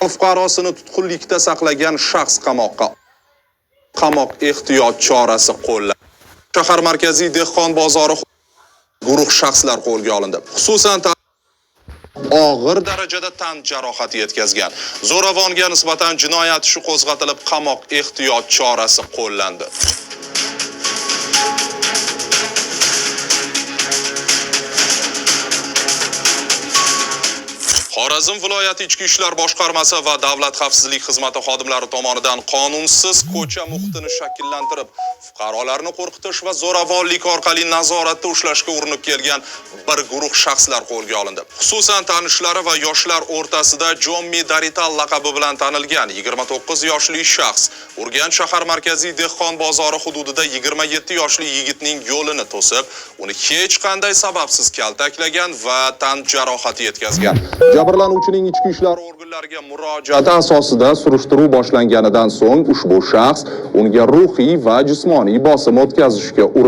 Fuqarosini tutqunlikda saqlagan shaxs qamoqqa qamoq ehtiyot chorasi qo'llanildi. Shahar markaziy dehqon bozori guruh shaxslar qo'lga olindi. Xususan, og'ir darajada tan jarohati yetkazgan. Zo'ravonga nisbatan jinoyat ishi qo'zg'atilib, qamoq ehtiyot chorasi qo'llandi. Xorazm viloyati Ichki ishlar boshqarmasi va Davlat xavfsizlik xizmati xodimlari tomonidan qonunsiz ko'cha muhitini shakllantirib, fuqarolarni qo'rqitish va zo'ravonlik orqali nazoratda ushlashga urinib kelgan bir guruh shaxslar qo'lga olindi. Xususan, tanishlari va yoshlar o'rtasida Jommi Darital laqabi bilan tanilgan 29 yoshli shaxs Urganch shahar markaziy dehqon bozori hududida 27 yoshli yigitning yo'lini to'sib, uni hech qanday sababsiz kaltaklagan va tan jarohati yetkazgan. Jabrlanuvchining ichki ishlar organlariga murojaati asosida surishtiruv boshlanganidan so'ng ushbu shaxs unga ruhiy va jismoniy bosim o'tkazishga uringan.